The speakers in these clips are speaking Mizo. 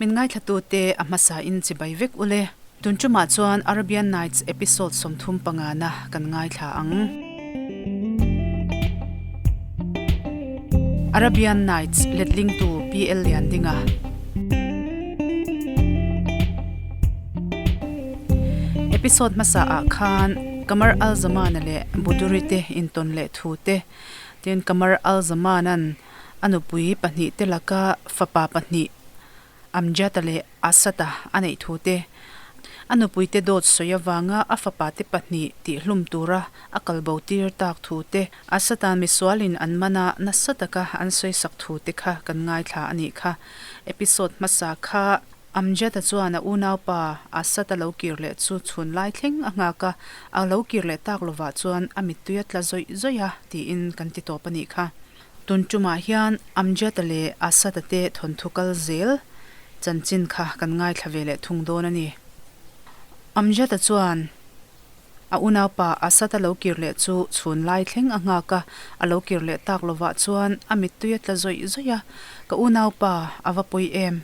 Min ngaithlatute a hmasain chibai vek ule. Tun tumah chuan Arabian Nights episode 35 na kan ngaithla ang. Arabian Nights letlingtu PL Liandinga. Episode hmasa ah khan Qamar Al-Zaman-a leh Buduri te intawn leh thu te, tin Qamar Al-Zaman-a'n a nupui pahnih te laka fapa pahnih Amjad-a leh Asad-a a neih thu te, a nupui te dawt sawi avanga a fapa te pahnih tihhlum tura a kalbo tir tak thu te, Asad-a'n misualin an man a nasa taka an sawisak thu te kha kan ngaithla a nih kha. Episode hmasa kha Amjad-a chuan a unaupa Asad-a lo kir leh chu chhun lai thleng a nghak a, a lo kir leh tak lovah chuan a mittui a tla zawih zawih a tiin kan ti tawp a nih kha. Tun tumah hian Amjad-a leh Asad-a te thawnthu kal zel chanchin kha kan ngaithla ve leh thung dawn a ni. Amjad-a chuan a unaupa Asad-a lo kir leh chu chhun lai thleng a nghak a, a lo kir leh tak lovah chuan a mittui a tla zawih zawih a, Ka unaupa, a va pawi em?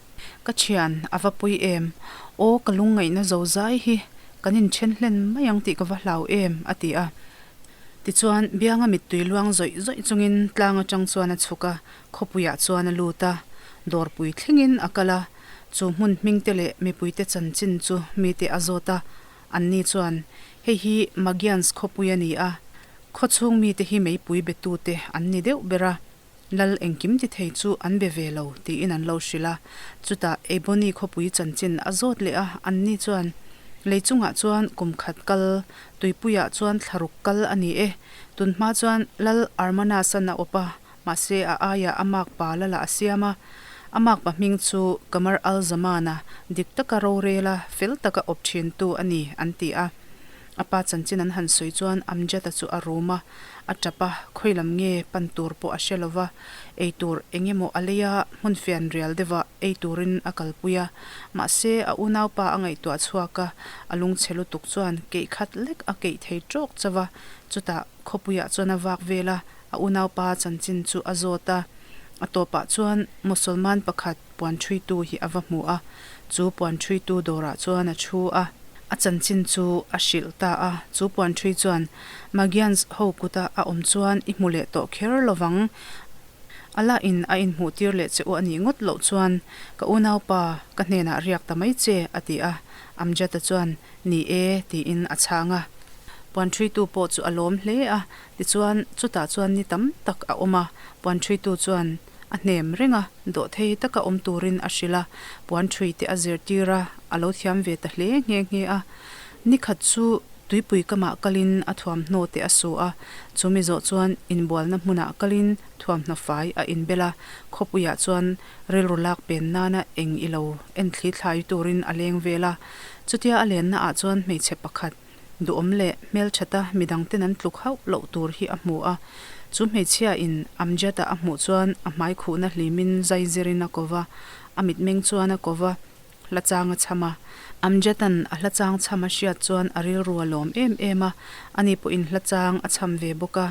Ka thian, a va pawi em? Aw, ka lungngaihna zo zai hi kan inthen hlen mai ang tih ka va hlau em? a ti a. Tichuan, bianga mittui luang zawih zawih chungin tlang atang chuan a chhuk a, khawpuiah chuan a lut a, dawrpui thlengin a kal a, chu hmun hmingte leh mipuite chanchin chu mite a zawt a, anni chuan, Hei hi Magians khawpui a ni a, khawchhung mite hi meipui betute an ni deuh ber a, Lal engkim ti thei chu an be ve lo, tiin an lo hrilh a. Chutah Ebony khawpui chanchin a zawt leh a, anni chuan, Lei chungah chuan kum khat kal, tuipuiah chuan thlaruk kal a ni e. Tunhma chuan Lal Armanas-an a awp a, mahse a aiah a makpa Lala a siam a. A makpa hming chu Qamar al-Zaman-a, dik taka rorela, fel taka awp thintu a ni, an ti a. A pa chanchin an han sawi chuan Amjad-a chu a rum a, a tap a, khawi lam nge pan tur pawh a hre lo va, ei tur eng emaw a lei a, hmun fian rial deuhah ei turin a kalpui a. Mahse, a unaupa a ngaihtuah chhuak a, a lungchhe lutuk chuan keih khat lek a keih thei tawk chauh a, chutah khawpuiah chuan a vak vel a, a unaupa chanchin chu a zawt a. A tawpah chuan Mosolman pakhat puan ṭhuitu hi a va hmu a, chu puan ṭhuitu dawrah chuan a ṭhu a. A chanchin chu a hrilh ta a, chu puan ṭhui chuan Magians ho kuta a awm chuan i hmu leh tawh kher lovang. Allah in a inhmuh tir leh che u a nih ngawt loh chuan ka unaupa ka hnenah riak ta mai che, a ti a. Amjad-a chuan, Ni e, tiin a chhang a. Puan ṭhuitu pawh chu a lawm hle a, tichuan chutah chuan ni tam tak a awm a. Puan ṭhuitu chuan a hnem reng a, dawhthei taka awm turin a hrilh a, puan ṭhui te a zirtir a, a lo thiam ve ta hle nghe nghe a. Ni khat chu tuipui kamah kalin a thuamhnaw te a su a, chumi zawh chuan inbualna hmunah kalin thuamhnaw fai a inbel a, khawpuiah chuan rilru lak pen nana eng i lo enthli thlai turin a leng vel a. Chutia a lenna ah chuan hmeichhe pakhat, Duhawm leh hmelthata midangten an tluk hauh loh tur hi a hmu a. Chu hmeichhia in Amjad-a a hmuh chuan a hmai khuhna hlimin zai zirin a ko va, a mitmeng chuan a ko va, hla chang a chham a. Amjad-a'n a hla chang chham a hriat chuan a rilru a lawm em em a, ani pawhin hla chang a chham ve bawk a.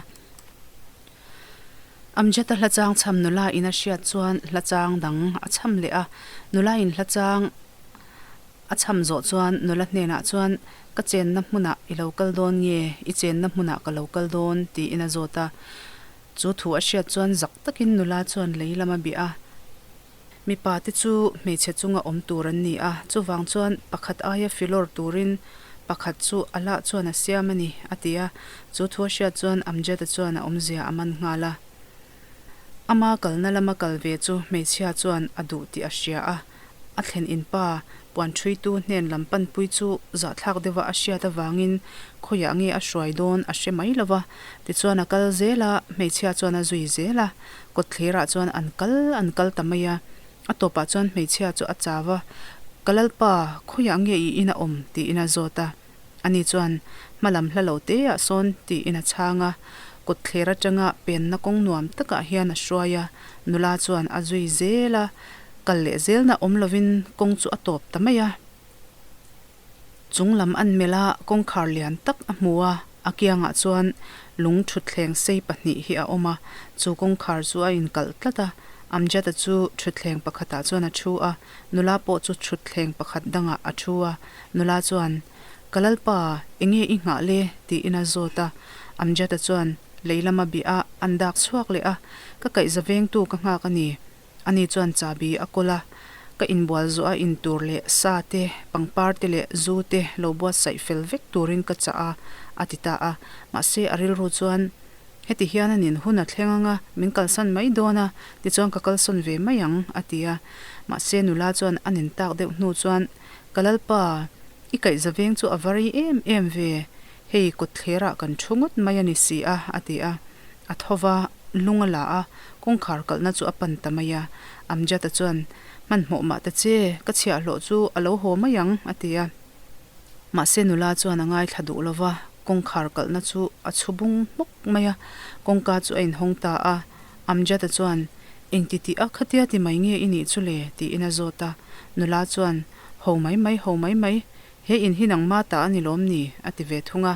Amjad-a hla chang chham nula in a hriat chuan hla chang dang a chham leh a, nula in hla chang A chham zawh chuan nula hnenah chuan, Ka chenna hmunah i lo kal dawn nge, i chenna hmunah ka lo kal dawn? tiin a zawt a. Chu thu a hriat chuan zak takin nula chuan lei lam a bih a. Mipa te chu hmeichhe chunga awm tur an ni a, chuvang chuan pakhat aia filawr turin pakhat chu Allah chuan a siam a ni, a ti a. Chu thu a hriat chuan Amjad-a chuan a awmzia a man nghal a. Ama kalna lama kal ve chu hmeichhia chuan a duh tih a hria a. A thlen in pa puan ṭhuitu hnen lam panpui chu zahthlak deuha a hriat avangin khawiah nge a hruai dawn a hre mai lo va. Tichuan a kal zel a, hmeichhia chuan a zui zel a, kawtthlirah chuan an kal an kal ta mai a. A tawpah chuan hmeichhia chu a chau a, Ka lalpa, khawiah nge i in a awm? tiin a zawt a. Ani chuan, Hma lam hla lo te ah sawn, tiin a chhang a. Kawtthler atanga penna kawng nuam takah hian a hruai a, nula chuan a zui zel a, kal leh zelna awm lovin kawng chu a tawp ta mai a. Chung lam an melh a, kawngkhar lian tak a hmu a, a kiangah chuan lung thutthleng sei pahnih hi a awm a, chu kawngkhar chu a inkalh tlat a. Amjad-a chu thutthleng pakhatah chuan a thu a, nula pawh chu thutthleng pakhat dangah a thu a. Nula chuan, Ka lalpa, enge i nghah le? tiin a zawt a. Amjad-a chuan lei lama bih a, an dak chhuak leh a, Ka kaihza vengtu ka nghak a ni. Ani chuan chahbi a kawl a, ka inbual zawh a intur leh sa te, pangpar te leh zu te lo buatsaih fel vek turin ka chah a, a ti ta a. Mahse a rilru chuan, Heti hian a nin hun a thleng ang a, min kalsan mai dawn a, tichuan ka kalsawn ve mai ang, a ti a. Mahse nula chuan a nin tak deuh hnu chuan, Ka lalpa, i kaihza veng chu a va rei em em ve, hei kawtthlerah kan thu ngawt mai a ni si a, a ti a. A tho va, lung a la a, kawngkhar kalhna chu a pan ta mai a. Amjad-a chuan, Hmanhmawh mah ta che, ka chhiahhlawh chu a lo haw mai ang, a ti a. Mahse nula chuan a ngaithla duh lo va, kawngkhar kalhna chu a chhu bung hmawk mai a, kawngka chu a inhawng ta a. Amjad-a chuan, Engti tih a khatia ti mai nge i nih chu le? tiin a zawt a. Nula chuan, Ho mai mai, ho mai mai, he in hi nangma ta a ni lawm ni? a ti ve thung a.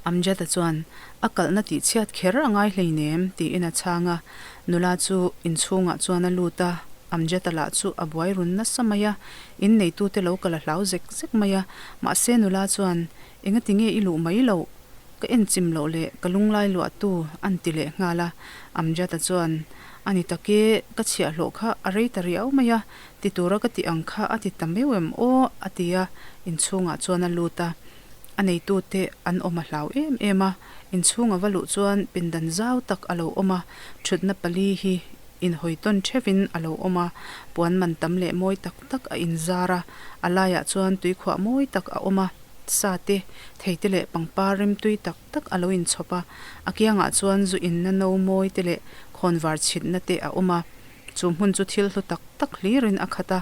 Amjad-a chuan, A kalhna tih chhiat kher a ngai hleinem, tiin a chhang a. Nula chu inchhungah chuan a lut a, Amjad-a lah chu a buai run nasa mai a, in neitute lo kal a hlau zek zek mai a. Mahse nula chuan, Engati nge i luh mai loh? Ka en chim loh leh ka lunglai luahtu an ti leh nghal a. Amjad-a chuan, A ni tak e, ka chhiahhlawh kha a rei ta riau mai a, ti tura ka tih ang kha a ti ta meuh em aw, a ti a, inchhungah chuan a lut a. A neitute an awm a hlau em em a, inchhung a va luh chuan pindan zau tak a lo awm a, thutna pali hi inhawi tawn theuhin a lo awm a, puan man tam leh mawi tak tak a inzar a, a laiah chuan tuikhuah mawi tak a awm a, sa te, thei te leh pangpar rimtui tak tak a lo inchhawp a, a kiangah chuan zu inna no mawi te leh khawnvar chhitna te a awm a. Chu hmun chu thil hlu tak tak hlirin a khat a,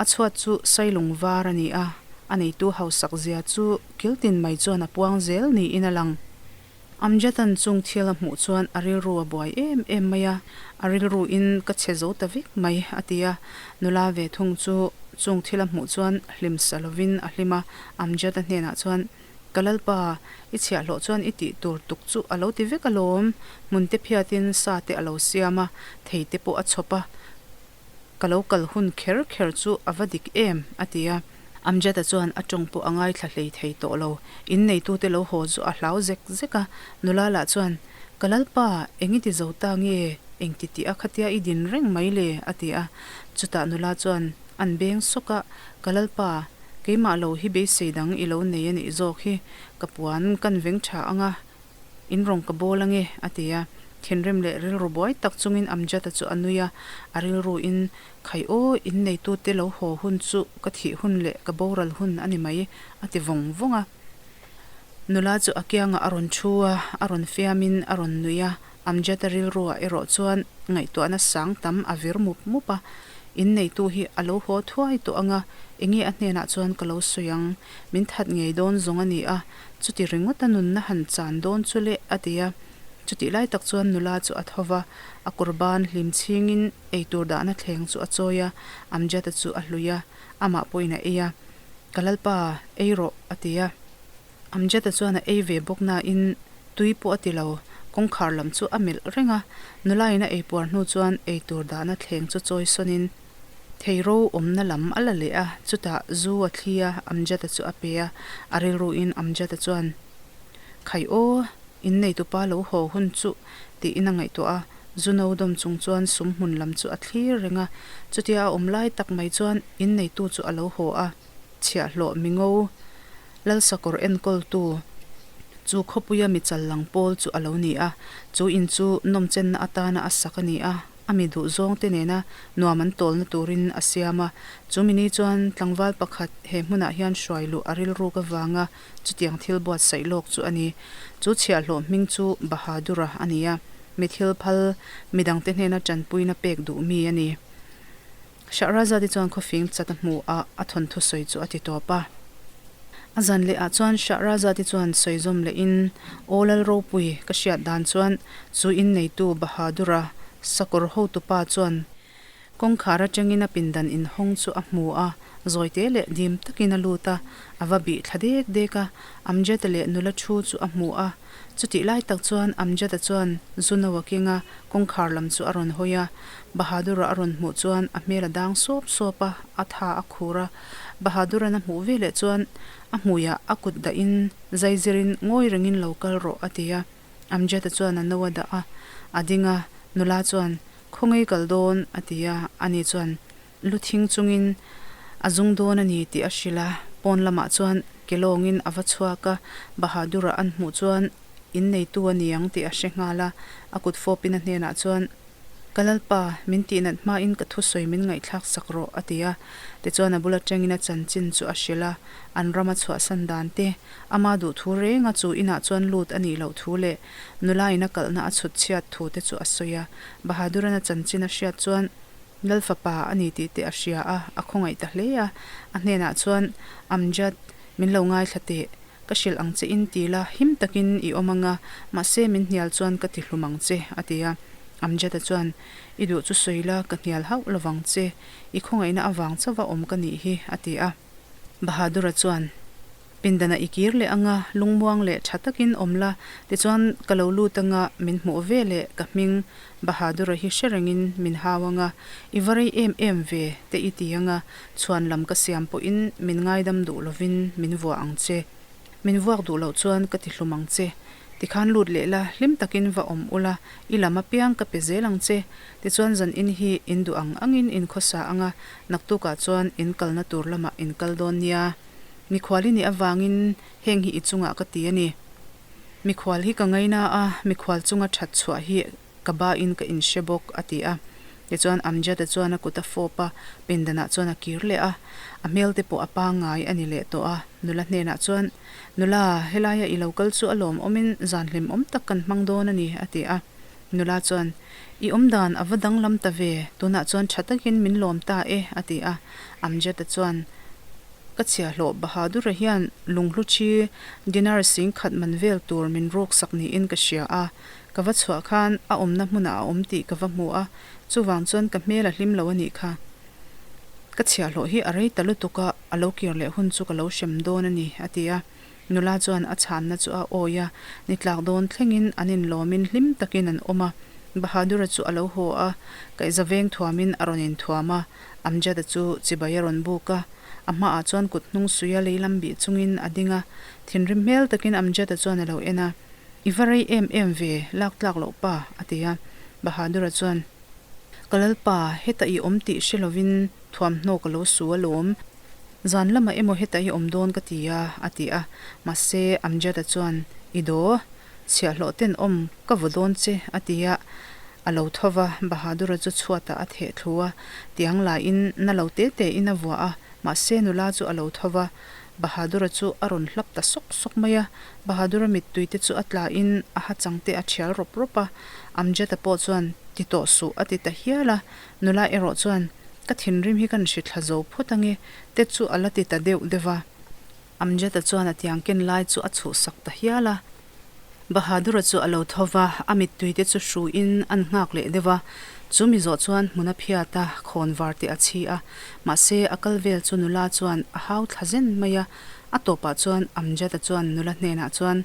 a chhuat chu sailung var a ni a, a neitu hausak zia chu kiltin mai chuan a puang zel niin a lang. Amjad-a'n chung thil a hmuh chuan a rilru a buai em em mai a, a rilruin ka chhe zo ta vek mai a ti a, nula ve thung chu chung thil a hmuh chuan hlim sa lovin a hlim a, Amjad-a hnenah chuan, Ka lalpa, i chhiahhlawh chuan i tih tur tuk chu a lo ti vek alawm, hmun te phiatin sa te a lo siam a, thei te pawh a chhawp a, ka lo kal hun kher kher chu a va dik em, a ti a. Amjad-a chuan a tawng pawh a ngaithla hlei thei tawh lo, in neitute lo haw chu a hlau zek zek a, nula lah chuan, Ka lalpa, eng i ti zo ta nge, eng ti tih a khatia i din reng mai le, a ti a. Chutah nula chuan an beng sawk a, Ka lalpa, Keimah lo hi beisei dang i lo nei a nih zawk hi, ka puan kan veng tha ang a, in rawn ka bawl ange, a ti a. Thinrim leh rilru buai tak chungin Amjad-a chu a nui a, a rilruin, Khai aw, in neitute lo haw hun chu ka thih hun leh ka boral hun a ni mai, a ti vawng vawng a. Nula chu a kiangah a rawn thu a, a rawn fiamin a rawn nui a, Amjad-a rilruah erawh chuan ngaihtuahna sang tam a vir mup mup a, In neitu hi a lo haw thuai tawh ang a, enge a hnenah chuan ka lo sawi ang, min that ngei dawn zawng a ni a, chuti ringawt a nunna han chan dawn chu le, a ti a. Chutih lai tak chuan nula chu a tho va, a kawr ban hlim chhingin eitur dahna thleng chu a chawi a, Amjad-a chu a hlui a, amah pawhin a ei a, Ka lalpa, ei rawh, a ti a. Amjad-a chuan a ei ve bawk nain tui pawh a ti lo, kawngkhar lam chu a melh reng a, nulain a eipuar hnu chuan eitur dahna thleng chu chawi sawnin theiro awmna lam a la leh a, chutah zu a thli a, Amjad-a chu a pe a, a rilruin Amjad-a chuan, Khai aw, inneitupa lo haw hun chu tiin a ngaihtuah a, zu no dawm chung chuan sum hmun lam chu a thlir reng a, chutia a awm lai tak mai chuan inneitu chu a lo haw a. Chhiahhlawh mingo Lalsakawr enkawltu chu khawpuia mi chal lang pawl chu a lo ni a, chu in chu nawmchenna atana a sak a ni a, a mi duh zawngte nena nuam an tawlna turin a siam a. Chu mi ni chuan tlangval pakhat he hmunah hian hruai luh a rilruk avanga chutiang thil buatsaih lawk chu a ni. Chu chhiahhlawh hming chu Bahadura a ni a, mi thil phal midangte hnena tanpuina pek duh mi a ni. Shahrazad-i chuan khawfing chat a hmu a, a thawnthu sawi chu a ti tawp a. A zan leh ah chuan Shahrazad-i chuan sawi zawm leh in, Aw Lal ropui, ka hriat dan chuan chu in neitu Bahadur-a sakawr hotupa chuan Kawngkhar atangin a pindan inhawng chu a hmu a, zawite leh dim takin a lut a, a va bih thla dek dek a, Amjad-a leh nula thu chu a hmu a. Chutih lai tak chuan Amjad-a chuan zu no a keng a, kawngkhar lam chu a rawn hawi a. Bahadur-a a rawn hmuh chuan a hmel a dang sawp sawp a, a tha a khur a. Bahadur-a'n a hmuh veleh chuan a hmuiah a kut dahin zaizirin ngawi rengin lo kal rawh a ti a. Amjad-a chuan a no a dah a, a ding a, nula chuan Khawngaih kal dawn a ti a, ani chuan lu thing chungin a zung dawn a ni tih a hrilh a, pawn lamah chuan ke lawngin a va chhuak a, Bahadur-a an hmuh chuan in neitu a ni ang tih a hre nghal a, a kut fawpin a hnenah chuan Ka Lalpa, min tihnat hmain ka thusawi min ngaihthlak sak rawh a ti a, tichuan a bul atangin a chanchin chu a hrilh a, an rama chhuahsan dan te, ama duhthu renga chu inah chuan lut a nih loh thu leh Nula in a kalhna a chhut chhiat thu te chu a sawi a, Bahaduran a chanchin a hriat chuan Lal fapa a ni tih te a hria a, a khawngaih ta hle a. A hnenah chuan, Amjad, min lo ngaithla teh, ka hrilh ang che in ti la, him takin i awm ang a, mahse min hnial chuan ka ti hlum ang che, a ti a. Amjad-a chuan, I duh chu sawi la, ka hnial hauh lovang che, i khawngaihna avang chauva awm ka nih hi, a ti a. Bahadura chuan, Pindanah i kir leh anga, lungmuang leh tha takin awm la, tichuan ka lo lut anga min hmuh ve leh ka hming Bahadura hi hre rengin min hau anga, i va rei em em ve te i ti anga, chhuan lam ka siam pawhin min ngaidam duh lovin min vuah ang che. Min vuak duh loh chuan ka ti hlum ang che. Tikhan lut leh la, hlim takin va awm ula, i lam apiang ka pe zel ang che. Tichuan zan in hi in duh ang angin in khawsa anga, naktukah chuan in kalna tur lamah in kal dawn nia. Mikhual i nih avangin heng hi i chungah ka ti a ni. Mikhual hi ka ngaina a, mikhual chunga that chhuah hi ka bain ka inhre bawk, a ti a. Tichuan Amjad-a chuan a kut a fawp a, pindanah chuan a kir leh a. A hmel te pawh a pangngai a ni leh tawh a. Nula hnenah chuan, Nula, helaia i lo kal chu a lawmawmin zan hlimawm tak kan hmang dawn a ni, a ti a. Nula chuan, I awmdan a va danglam ta ve, tunah chuan tha takin min lawm ta e, a ti a. Amjad-a chuan, Ka chhiahhlawh Bahadura hian lunghlu thi dinar sing khat man vel tur min ruk sak niin ka hria a, ka va chhuah khan a awmna hmunah a awm tih ka va hmu a, chuvang chuan ka hmel a hlim lo a nih kha. Ka chhiahhlawh hi a rei ta lutuk a, a lo kir leh hun chu ka lo hrem dawn a ni, a ti a. Nula chuan a chhanna chu a awi a, ni tlak dawn thlengin an inlawmin hlim takin an awm a. Bahadura chu a lo haw a, kaihza veng thuamin a rawn inthuam a, Amjad-a chu chibai a rawn buk a, a hmaah chuan kut hnung suia lei lam bih chungin a ding a, thinrim hmel takin Amjad-a chuan a lo en a, I va rei em em ve, lak tlak loh pa, a ti a. Bahadura chuan, Ka lalpa, hetah i awm tih hre lovin thuamhnaw ka lo su alawm. Zan lamah emaw hetah i awm dawn ka ti a, a ti a. Mahse, Amjad-a chuan, I daw, chhiahhlawh ten awm ka vaw dawn che, a ti a. A lo tho va, Bahadura chu chhuatah a theh thlu a, tiang laiin na lo te te in a vuah a, mahse nula chu a lo tho va, Bahadura chu a rawn hlap ta sawk sawk mai a, Bahadura mittui te chu a tla in a ha chang te a thial rawp rawp a, Amjad-a pawh chuan ti tawh suh a ti ta hial a, nula erawh chuan ka thinrim hi kan hri thla zo phawt ange te chu a la ti ta deuh deuh va. Amjad-a chuan a tiang ken lai chu a chhuhsak ta hial a. Bahadura chu a lo tho va, a mittui te chu hruiin an nghak leh deuh a. Chu mi zawh chuan hmun a phiat a, khawn var te a chhi a. Mahse, a kal vel chu nula chuan a hau thla zen mai a. A tawpah chuan Amjad-a chuan nula hnenah chuan,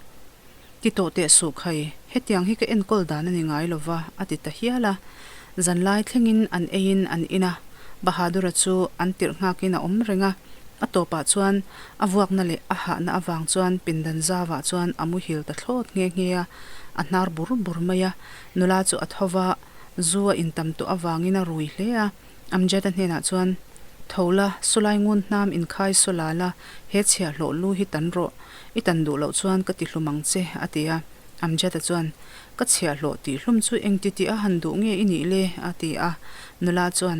Ti tawh teh suh khai, hetiang hi ka enkawl dan a ni ngai lo va, a ti ta hial a. Zanlai thlengin an eiin an in a, Bahadura chu an tirh nghakin a awm reng a. A tawpah chuan a vuakna leh a hahna avang chuan pindan zavah chuan a muhil ta thlawt nghe nghe a, a hnar bur bur mai a. Nula chu a tho va, zu a intam tawh avangin a rui hle a. Amjad-a hnenah chuan, Tho la, sawlai ngun hnam inkhai saw la la, he chhiahhlawh lu hi tan rawh. I tan duh loh chuan ka ti hlum ang che, a ti a. Amjad-a chuan, Ka chhiahhlawh tih hlum chu engti tih a han duh nge i nih le? a ti a. Nula chuan,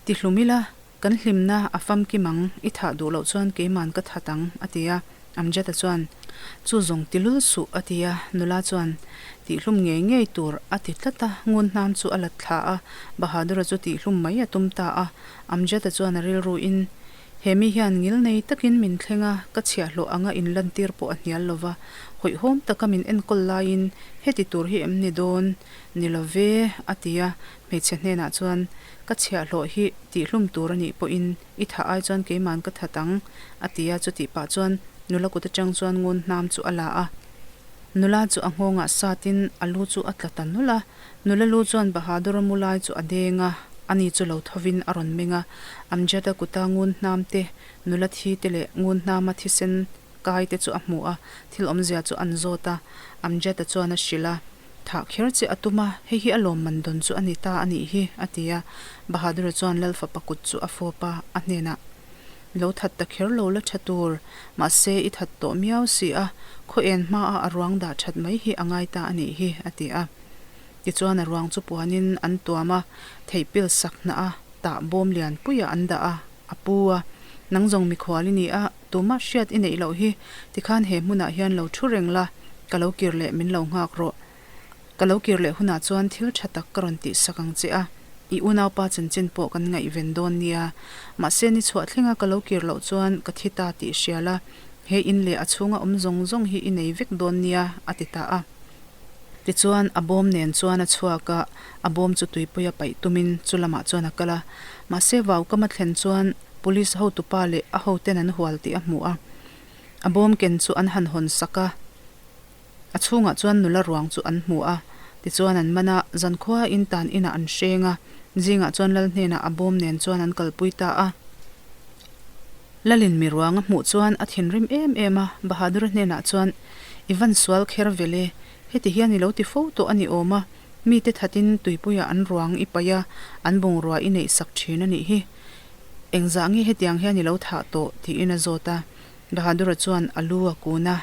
Ti hlum ila, kan hlimna a famkim ang, i thah duh loh chuan keiman ka that ang, a ti a. Amjad-a chuan, Chu zawng ti lul suh, a ti a. Nula chuan, Tih hlum ngei ngei tur, a ti tlat a. Ngun hnam chu a lat thla a, Bahadura chu tih hlum mai a tum ta a. Amjad-a chuan a rilruin, He mi hian ngil nei takin min thleng a, ka chhiahhlawh anga inlantir pawh a hnial lo va, hawihhawm taka min enkawl laiin heti tur hi em ni dawn? Ni lo ve, a ti a, hmeichhe hnenah chuan, Ka chhiahhlawh hi tihhlum tur a nih pawhin i thah ai chuan keiman ka that ang, a ti a. Chutih pah chuan nula kut atang chuan ngun hnam chu a la a. Nula chu a nghawngah satin a lu chu a tla ta nulh a. Nula lu chuan Bahadur-a mu lai chu a deng a, ani chu lo thovin a rawn meng a. Amjad-a kuta ngun hnam te, nula thi te leh ngun hnama thisen kai te chu a hmu a, thil awmzia chu an zawt a. Amjad-a chuan a hrilh a, Thah kher che a tum a, hei hi a lawmman dawn chu a ni ta a nih hi, a ti a. Bahadur-a chuan Lal fapa kut chu a fawp a, a hnenah, Lo that ta kher lo la tha tur, mahse i that tawh miau si a, khaw en hmaah a ruang dah that mai hi a ngai ta a nih hi, a ti a. Tichuan a ruang chu puanin an tuam a, theihpil sak hnah a, tah bawm lian puiah an dah a, a pu a. Nang zawng mikhual i ni a, tumah hriat i neih loh hi, tikhan he hmunah hian lo thu reng la, ka lo kir leh min lo nghak rawh. Ka lo kir leh hunah chuan thil tha tak ka rawn tihsak ang che a, i unaupa chanchin pawh kan ngaihven dawn nia. Mahse ni chhuah thlenga ka lo kir loh chuan ka thi ta tih hria la, he in leh a chhunga awm zawng zawng hi i nei vek dawn nia, a ti ta a. Tichuan a bawm nen chuan a chhuak a, a bawm chu tuipuia paih tumin chu lamah chuan a kal a. Mahse vaukam a thlen chuan Police hotupa leh a hoten an hual tih a hmu a. A bawm ken chu an han hawn sak a. A chhungah chuan nula ruang chu an hmu a, tichuan an man a, zankhua in tan inah an hreng a, zingah chuan lal hnenah a bawm nen chuan an kalpui ta a. Lalin mi ruang a hmuh chuan a thinrim em em a, Bahadura hnenah chuan, I van sual kher vel e, heti hian i lo ti fo tawh a ni awm a, mite thatin tuipuiah an ruang i paih a, an bungrua i neih sak thin a nih hi. Engzah nge hetiang hian i lo thah tawh? tiin a zawt a. Bahadura chuan a lu a kun a.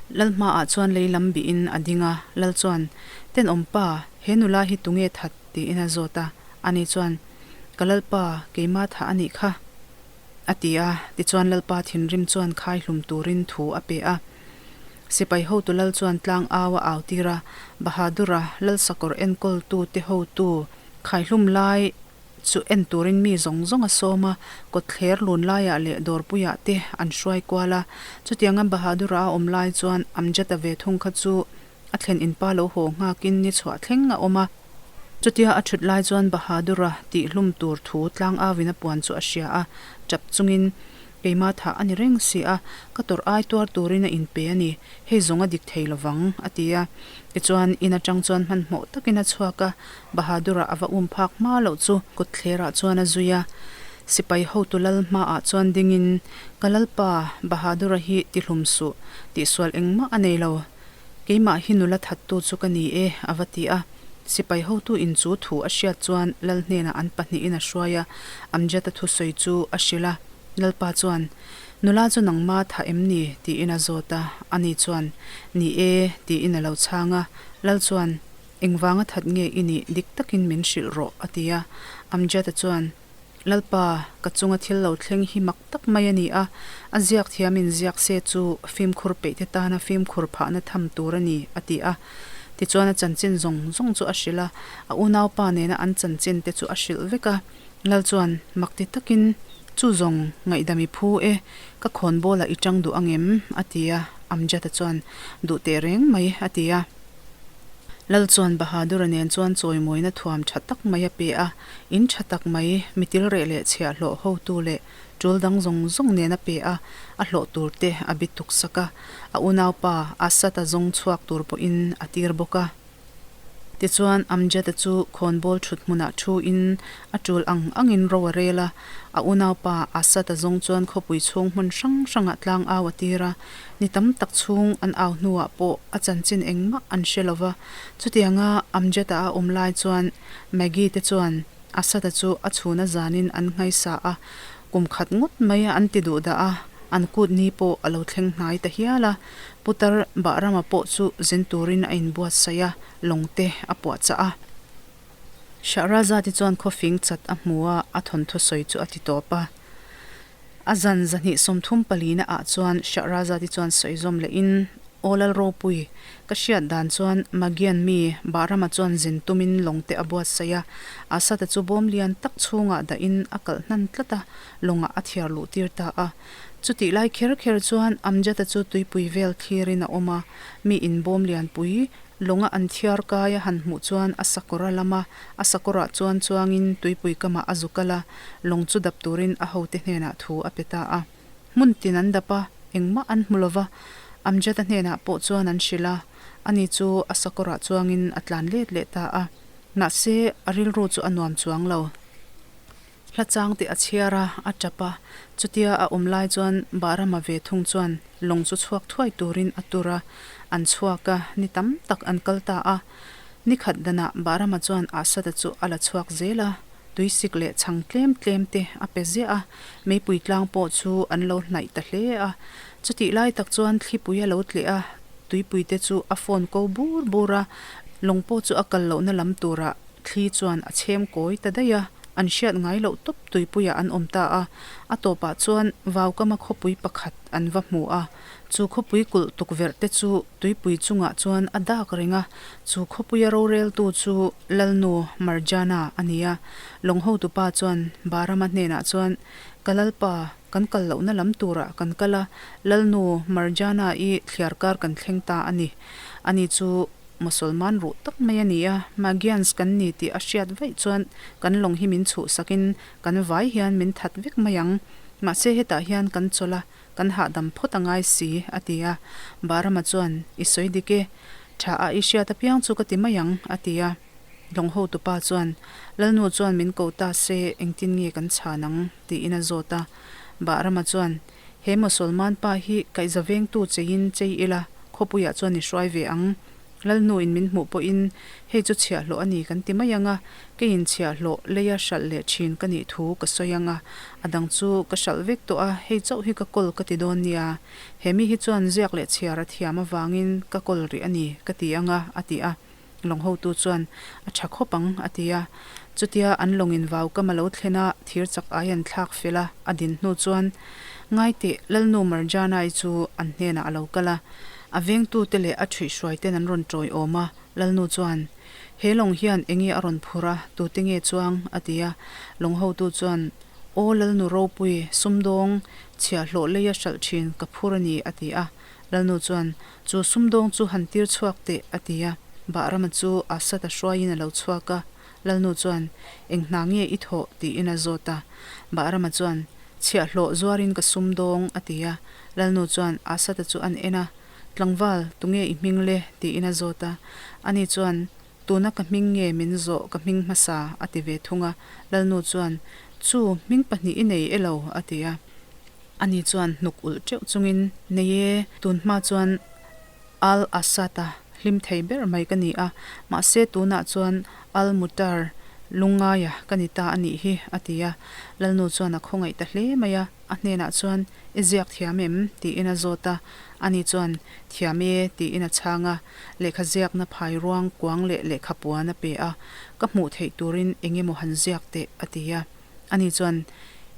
Lal hmaah chuan lei lam bihin a ding a, Lal chuan, Tenawm pa, he nula hi tunge that? tiin a zawt a. Ani chuan, Ka Lalpa, keima thah a nih kha, a ti a. Tichuan Lalpa thinrim chuan khai hlum turin thu a pe a. Sipai hotu Lal chuan tlang au a au tir a, Bahadura, Lal sakawr enkawltute hotu, khaihlum lai, Chu en turin mi zawng zawng a sawm a, kawtthler lun laiah leh dawrpuiah te an hruai kual a. Chutianga Bahadura a awm lai chuan Amjad-a ve thung kha chu a thlen inpa lo haw nghakin ni chhuah thleng a awm a. Chutia a thut lai chuan Bahadura tihhlum tur thu tlang auin a puan chu a hria a, tap chungin, Keimah thah a ni reng si a, ka tawrh ai tuar turin a inpe a ni. Hei zawng a dik thei lovang, a ti a. Tichuan, in atang chuan hmanhmawh takin a chhuak a, Bahadura a va um phak hma loh chu kawtthlerah chuan a zui a. Sipai hotu lal hmaah chuan dingin, Ka lalpa, Bahadura hi tihlum suh, tihsual engmah a nei lo. Keimah hi nula thattu chu ka ni e, a va ti a. Sipai hotu in chu thu a hriat chuan lal hnenah an pahnihin a hruai a, Amjad-a thusawi chu a hrilh a. Lalpa chuan, Nula chu nangma thah em ni? tiin a zawt a. Ani chuan, Ni e, tiin a lo chhang a. Lal chuan, Engvanga that nge i nih dik takin min hrilh rawh, a ti a. Amjad-a chuan, Lalpa, ka chunga thil lo thleng hi mak tak mai a ni a, a ziak thiamin ziak se chu fimkhur peihte tana fimkhur phahna tham tur a ni, a ti a. Tichuan a chanchin zawng zawng chu a hrilh a, a unaupa nena an chanchin te chu a hrilh vek a. Lal chuan mak ti takin, Chu zawng, ngaihdam i phu e, ka khawnbawlah i tang duh angem? a ti a. Amjad-a chuan, Duh teh reng mai, a ti a. Lal chuan Bahadura nen chuan chawimawina thuam tha tak mai a pe a, in tha tak mai, mitil reh leh chhiahhlawh hotu leh tul dang zawng zawng nen a pe a, a hlawh tur te a bi tuk sak a, a unaupa Asad-a zawng chhuak tur pawhin a tir bawk a. Tichuan, Amjad-a chu khawnbawl thut hmunah thu-in a tul ang angin ro a rel a. A unaupa Asad-a zawng chuan khawpui chhung hmun hrang hrangah tlang au a tir a. Ni tam tak chhung an au hnuah pawh a chanchin engmah an hre lo va. Chutianga Amjad-a a awm lai chuan Maggie te chuan Asad-a chu a chhuna zanin an nghaisa a, kum khat ngawt mai an ti duh dah a, an kut ni pawh a lo thleng hnai ta hial a. Putar Bahrama pawh chu zin turin a inbuatsaih a, lawng te a puahchah a. Shahrazad-i chuan khawfing chat a hmu a, a thawnthu sawi chu a ti tawp a. A zan zahnih 30 palina ah chuan Shahrazad-i chuan sawi zawm lehin, Aw Lal Ropui, ka hriat dan chuan Magian mi Bahrama chuan zin tumin lawng te a buatsaih a, Asad-a chu bawm lian tak chhungah dahin a kalh hnan tlat a, lawngah a thiar luh tir ta a. Chutih lai kher kher chuan Amjad-a chu tuipui vel thlirin a awm a, mi inbawm lianpui Lawnga an thiar kai a han hmuh chuan a sakawr a lam a, a sakawrah chuan chuangin tuipui kamah a zu kal a, lawng chu dap turin a hote hnenah thu a pe ta a. Hmun tin an dap a, engmah an hmu lova, Amjad-a hnenah pawh chuan an hrilh a, ani chu a sakawrah chuangin a tlan let leh ta a. Mahse, a rilru chu a nuam chuang lo. Hla chang te a chhiar a, a tap a. Chutia a awm lai chuan Bahrama ve thung chuan lawng chu chhuak thuai turin a tur a, an chhuak a, ni tam tak an kal ta a. Ni khat danah Bahrama chuan Asada chu a la chhuak zel a, tuisik leh chhang tlem tlem te a pe ziah a, meipui tlang pawh chu an lo hnaih ta hle a. Chutih lai tak chuan thlipui a lo tleh a, tuipui te chu a phone ko bur bur a, lawng pawh chu a kal lohna lam turah thli chuan a chhem kawi ta daih a. An hriat ngai loh tawp tuipuiah an awm ta a, a tawpah chuan Vaukama khawpui pakhat an va hmu a. Chu khawpui kulh tukverh te chu tuipui chungah chuan a dak reng a, chu khawpuia roreltu chu Lalnu Marjana a ni a. Lawng hotupa chuan Barama hnenah chuan, Ka Lalpa, kan kal lohna lam turah kan kal a, Lalnu Marjana-i thliarkar kan thleng ta a ni. Ani chu Mosolman ruh tak mai a ni a, Magians kan ni tih a hriat vaih chuan kan lawng hi min chhuhsakin kan vai hian min that vek mai ang. Mahse hetah hian kan chawlh a, kan hahdam phawt a ngai si, a ti a. Barama chuan, I sawi dik e, tha a i hriat apiang chu ka ti mai ang, a ti a. Lawng hotupa chuan, Lalnu chuan min ko ta se engtin nge kan chhan ang? tiin a zawt a. Barama chuan, He Mosolman pa hi kaihza vengtu cheiin chei ila, khawpuiah chuan i hruai ve ang. Lalnuin min hmuh pawhin hei chu chhiahhlawh a ni kan ti mai ang a, keiin chhiahhlawh leia hralh leh thin ka nih thu ka sawi ang a, a dang chu ka hralh vek tawh a, hei chauh hi ka kawl ka ti dawn nia. He mi hi chuan ziak leh chhiar a thiam avangin ka kawl rih a ni ka ti ang a, a ti a. Lawng hotu chuan, A tha khawp ang, a ti a. Chutia an lawngin vau kam a lo thlen a, thir chak ai an thlak fel a, a din hnu chuan, Ngaiteh, Lalnu Marjanai chu an hnenah a lo kal a. A vengtute leh a ṭhuihhruaiten an rawn ṭawiawm a, Lalnu chuan, He lawng hian enge a rawn phur a, tute nge chuang? a ti a. Lawng hotu chuan, Aw Lalnu ropui, sumdawng, chhiahhlawh leia hralh ṭhin ka phur a ni, a ti a. Lalnu chuan, Chu sumdawng chu han tir chhuak teh, a ti a. Bahrama chu Asad-a hruaiin a lo chhuak a. Lalnu chuan, Eng hna nge i thawh? tiin a zawt a. Bahrama chuan, Chhiahhlawh zuarin ka sumdawng, a ti a. Lalnu chuan Asad-a chu an en a, Tlangval, tunge i hming le? tiin a zawt a. Ani chuan, Tuna ka hming nge min zawh ka hming hmasa? a ti ve thung a. Lalnu chuan, Chu, hming pahnih i nei e lo? a ti a. Ani chuan hnuk ulh teuh chungin, Nei e, tun hma chuan Al-Assad-a hlim thei ber mai ka ni a, mahse tunah chuan Al-Mutar lungngaia ka ni ta a nih hi, a ti a. Lalnu chuan a khawngaih ta hle mai a, a hnenah chuan, I ziak thiam em? tiin a zawt a. Ani chuan, Thiam e, tiin a chhang a. Lehkha ziakna phai ruang kuang leh lehkha puan a pe a, Ka hmuh theih turin eng emaw han ziak teh, a ti a. Ani chuan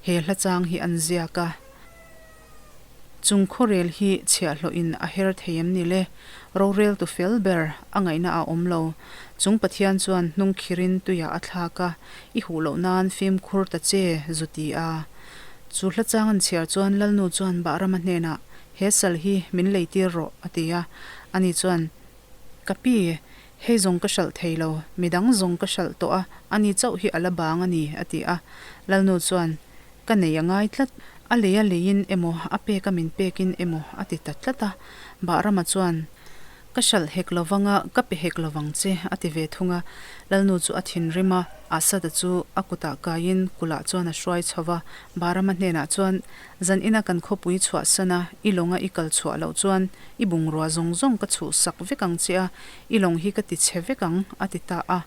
he hla chang hi an ziak a, Chung khawrel hi chhiahhlawhin a her thei em ni le? Roreltu fel ber a ngaihna a awm lo. Chung Pathian chuan hnung khirin tuiah a thlak a, I huh loh nan fimkhur ta che, zu ti a. Chu hla chang an chhiar chuan Lalnu chuan Bahrama hnenah, He sal hi min leitir rawh, a ti a. Ani chuan, Ka pi, hei zawng ka hralh thei lo, midang zawng ka hralh tawh a, ani chauh hi a la bang a ni, a ti a. Lalnu chuan, Ka nei a ngai tlat, a lei a leiin emaw, a pek a min pekin emaw, a ti ta tlat a. Bahrama chuan, Ka hralh hek lo vang a, ka pe hek lo vang che, a ti ve thung a. Lalnu chu a thinrim a, Asada chu a kutah kaiin kulhah chuan a hruai chho va. Bahrama hnenah chuan, Zan ina kan khawpui chhuahsan a, i lawnga i kal chhuah loh chuan i bungrua zawng zawng ka chhuhsak vek ang che a, i lawng hi ka ti chhe vek ang, a ti ta a.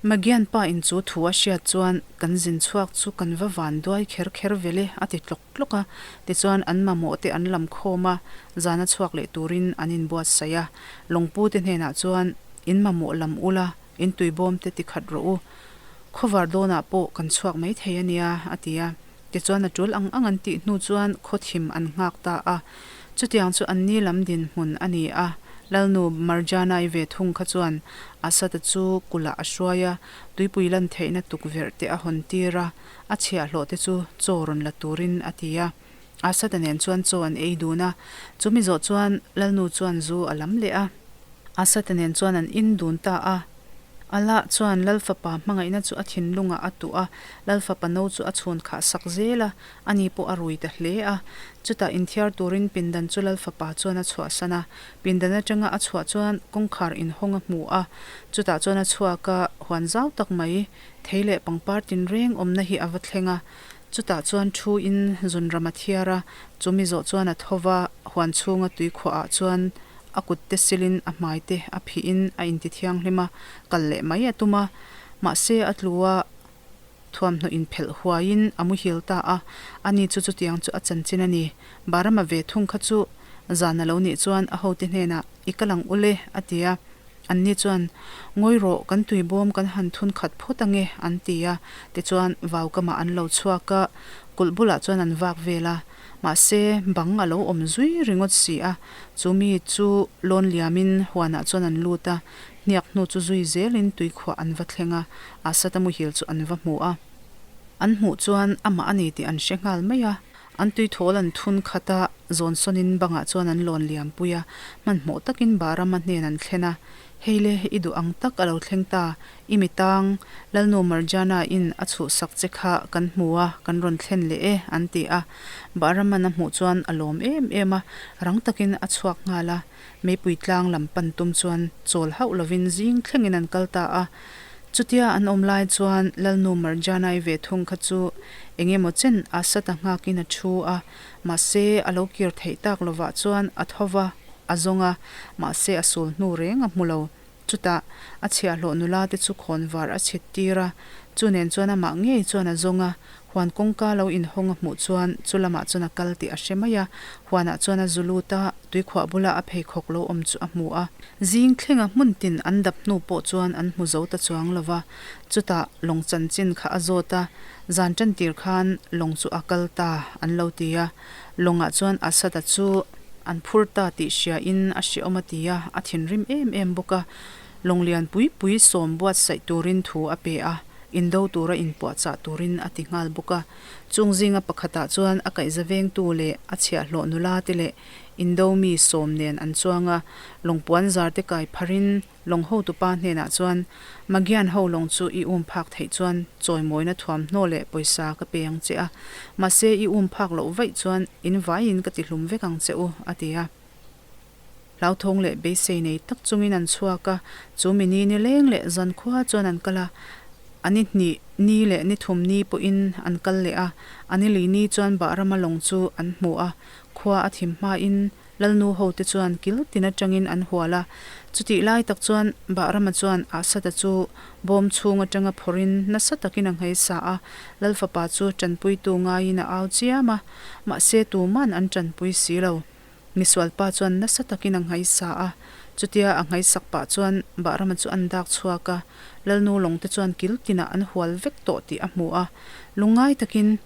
Magian pa in chu thu a hriat chuan kan zin chhuak chu kan va van duai kher kher vel e, a ti tlawk tlawk a. Tichuan an mamawh te an lam khawm a, zana chhuak leh turin an inbuatsaih a. Lawngpu te hnenah chuan, In mamawh lam ula, in tuibawm te ti khat rawh u. Khawvar dawnah pawh kan chhuak mai thei a nia, a ti a. Tichuan a tul ang ang an tih hnu chuan khawthim an nghak ta a. Chutiang chu an ni lam dinhmun a ni a. Lalnu Marjanai ve thung kha chuan Asad-a chu kulhah a hruai a, tuipui lan theihna tukverh te a hawn tir a, a chhiahhlawh te chu chaw rawn la turin a ti a. Asad-a nen chuan chaw an ei dun a, chumi zawh chuan Lalnu chuan zu a lam leh a. Asad-a nen chuan an in dun ta a. Alaa chuan Lal Fapa hmangaihna chu a thinlungah a tuh a, Lal Fapa no chu a chhun khah sak zel a, ani pawh a rui ta hle a. Chutah inthiar turin pindan chu Lal Fapa chuan a chhuahsan a. Pindan atanga a chhuah chuan kawngkhar inhawng a hmu a, chutah chuan a chhuak a, huan zau tak mai, thei leh pangpar tinreng awmna hi a va thleng a. Chutah chuan thu in zunram a thiar a, chumi zawh chuan a tho va, huan chhunga tuikhuahah chuan a kut te silin a hmai te a phihin a inti thianghlim a, kal leh mai a tum a. Mahse a tlu a, thuamhnaw inphelh huaiin a muhil ta a, ani chu chutiang chu a chanchin a ni. Barama ve thung kha chu zan a lo nih chuan a hote hnenah, I kal ang ule, a ti a. Anni chuan, Ngawi rawh, kan tuibawm kan han thun khat phawt ange, an ti a. Tichuan, vaukamah an lo chhuak a, kulh bulah chuan an vak vel a. Mahse, bang a lo awm zui ringawt si a, chu mi chu lawn liamin huanah chuan an lut a, hniak hnu chu zui zelin tuikhuah an va thleng a, Asad-a muhil chu an va hmu a. An hmuh chuan amah a ni tih an hre nghal mai a. An tuithawl an thun khat a, zawn sawnin bangah chuan an lawn liam pui a, hmanhmawh takin Barama hnen an thlen a, Hei le, i duh ang tak a lo thleng ta, i mi tang, Lalnu Marjana-in a chhuhsak che kha kan hmu a, kan rawn thlen leh e, an ti a. Bahraman a hmuh chuan a lawm em em a, rang takin a chhuak nghal a, meipui tlang lam pan tum chuan chawl hauh lovin zing thlengin an kal ta a. Chutia an awm lai chuan Lalnu Marjanai ve thung kha chu eng emaw chen Asad-a nghakin a thu a, mahse a lo kir theih tak lovah chuan a tho va, a zawng a, mahse a sul hnu reng a hmu lo. Chutah a chhiahhlawh nula te chu khawnvar a chhit tir a, chu nen chuan amah ngei chuan a zawng a, huan kawngka lo inhawng a hmuh chuan chu lamah chuan a kal tih a hre mai a, huanah chuan a zu lut a, tuikhuah bula a pheikhawk lo awm chu a hmu a. Zing thlenga hmun tin an dap hnu pawh chuan an hmu zo ta chuang lo va, chutah lawng chanchin kha a zawt a, zan tan tir khan lawng chu a kal ta an lo ti a, lawngah chuan Asad-a chu an phur ta tih hriain a hrehawm a ti a, a thinrim em em bawk a, lawng lian pui pui sawm buatsaih turin thu a pe a, indo tura inpuahchah turin a ti nghal bawk a. Chung zinga pakhatah chuan a kaihza vengtu leh a chhiahhlawh nula te leh indo mi sawm nen an chuang a, lawng puan zar te kai pharin Lawng hotupa hnenah chuan, Magian ho lawng chu i um phak theih chuan chawimawina thuamhnaw leh pawisa ka pe ang che a, mahse i um phak loh vaih chuan in vaiin ka tihlum vek ang che u, a ti a. Hlauthawng leh beisei nei tak chungin an chhuak a, chu mi ni nileng leh zankhua chuan an kal a, a ni hnih ni leh ni thum ni pawhin an kal leh a, a ni li ni chuan Bahrama lawng chu an hmu a, khua a thim hmain Lalnu hote chuan kil tin atangin an hual a, chutih lai tak chuan Bahrama chuan Asad-a chu bawm chhung atanga phawrhin nasa takin a nghaisa a, Lal fapa chu tanpuitu ngaiin a au chiam a, mahse tuman an tanpui si lo. Misualpa chuan nasa takin a nghaisa a, chutia a nghaisak pah chuan Bahrama chu an dak chhuak a, Lalnu lawngte chuan kil tinah an hual vek tawh tih a hmu a, lungngai takin.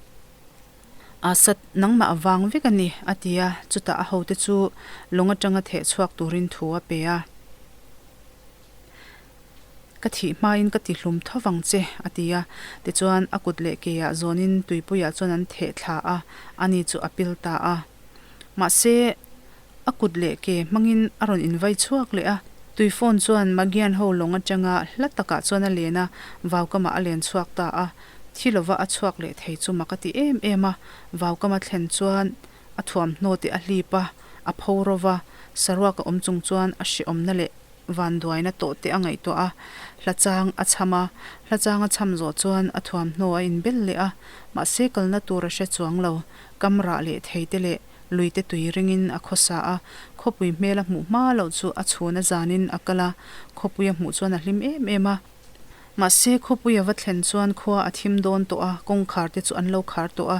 Asad, nangmah vang vek a ni, a ti a, chutah a hote chu lawng atanga theh chhuak turin thu a pe a. Ka thih hmain ka tihlum tho vang che, a ti a. Tichuan, a kut leh keah zawnin tuipuiah chuan an theh thla a, ani chu a pil ta a. Mahse, a kut leh ke hmangin a rawn invai chhuak leh a. Tui phone chuan Magian ho lawng atanga hla takah chuan a len a, vaukamah a len chhuak ta a. Thi lova a chhuak leh thei chu mak a ti em em a, vaukama thlen chuan a thuamhnaw te a hlip a, a pho ro va, saruak a awm chung chuan a hrehawmna leh vanduaina tawh te a ngaihtuah a, hla chang a chham a, hla chang a chham zawh chuan a thuamhnaw a inbel leh a, mahse kalna tur a hre chuang lo, kam rah leh thei te leh lui te tui ringin a khawsa a, khawpui hmel a hmuh hma loh chu a chhun a zanin a kal a, khawpui a hmuh chuan a hlim em em a. Mahse, khawpui a va thlen chuan khua a thim dawn tawh a, kawngkhar te chu an lo khar tawh a.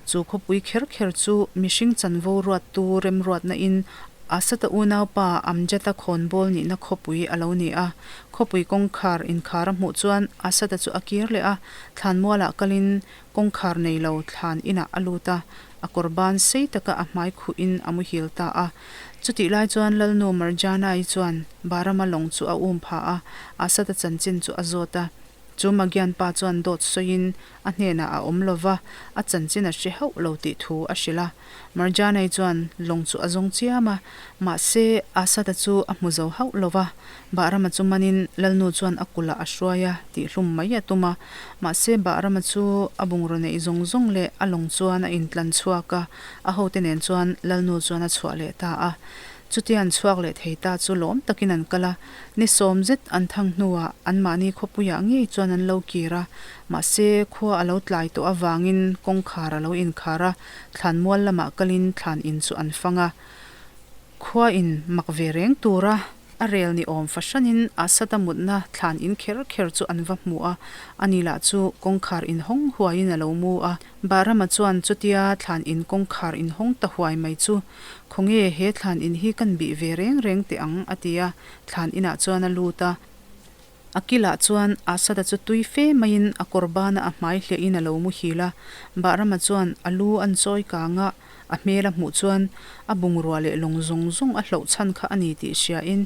Chu khawpui kher kher chu mihring chanvo ruattu remruatna in Asata unaupa Amjata khawnbawl nihna khawpui a lo ni a. Khawpui kawngkhar inkhar a hmuh chuan Asata chu a kir leh a, thlanmualah kalin kawngkhar nei lo thlan inah a lut a, a kawr ban sei taka a hmai khuhin a muhil ta a. Chutih lai chuan Lalnu Marjana-i chuan Barama lawng chu a um pha a, Asad-a chanchin chu a zawt a. Chu Magian pa chuan dawt sawiin a hnenah a awm lo va, a chanchin a hre hauh lo tih thu a hrilh a. Marjanai chuan lawng chu a zawng chiam a, mahse Asad-a chu a hmu zo hauh lo va. Bahrama chu manin Lalnu chuan a kulh ah a hruai a, tihhlum mai a tum a. Mahse Bahrama chu a bungraw neih zawng zawng leh a lawng chuan a intlan chhuak a, a hote nen chuan Lalnu chuan a chhuah leh ta a. Chutia an chhuak leh thei ta chu lawm takin an kal a, ni sawm zet an thang hnuah anmahni khawpuiah ngei chuan an lo kir a, mahse khua a lo tlai tawh avangin kawngkhar a lo inkhar a, thlan mual lamah kalin thlan in chu an fang a. Khua in mak ve reng tura a rel ni awm fahranin Asad-a mutna thlan in kher kher chu an va hmu a, ani lah chu kawngkhar inhawng huaiin a lo mu a. Bahrama chuan chutia thlan in kawngkhar inhawng ta huai mai chu Khawnge he thlan in hi kan bih ve reng reng teh ang a ti a, thlan inah chuan a lut a. A kilah chuan Asad-a chu tui fe maiin a kawr bana a hmai hliahin a lo muhil a. Bahrama chuan a lu an chawi kang a, a hmel a hmuh chuan a bungrua leh lawng zawng zawng a hloh chhan kha a ni tih hriain,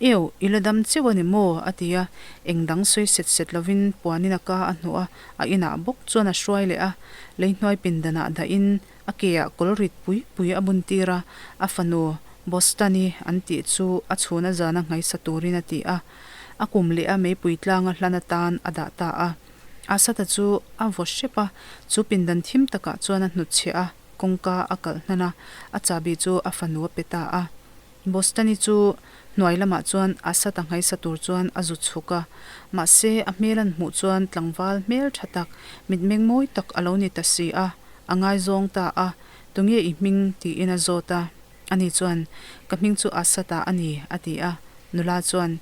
Eo, i la dam cheu a ni maw? a ti a, eng dang sawi set set lovin puanin a ka a hnuh a, a inah bawk chuan a hruai leh a, leihnuai pindanah dahin A keah kawl rit pui pui a bun tir a, a fanu Bostani an tih chu a chhuna zana nghaisa turin a ti a. A kum leh a meipui tlanga hlan atan a dah ta a. Asata chu a vaw hrep a, chu pindan thim takah chuan a hnutchhiah a, kawngka a kalh hnan a, a chahbi chu a fanu a pe ta a. Bostani chu hnuai lamah chuan Asad a nghaisa tur chuan a zu chhuk a, mahse a hmel an hmuh chuan tlangval hmel tha tak, mitmeng mawi tak a lo ni ta si a, a ngaizawng ta a, Tunge i hming? tiin a zawt a. Ani chuan, Ka hming chu Asad-a a ni, a ti a. Nula chuan,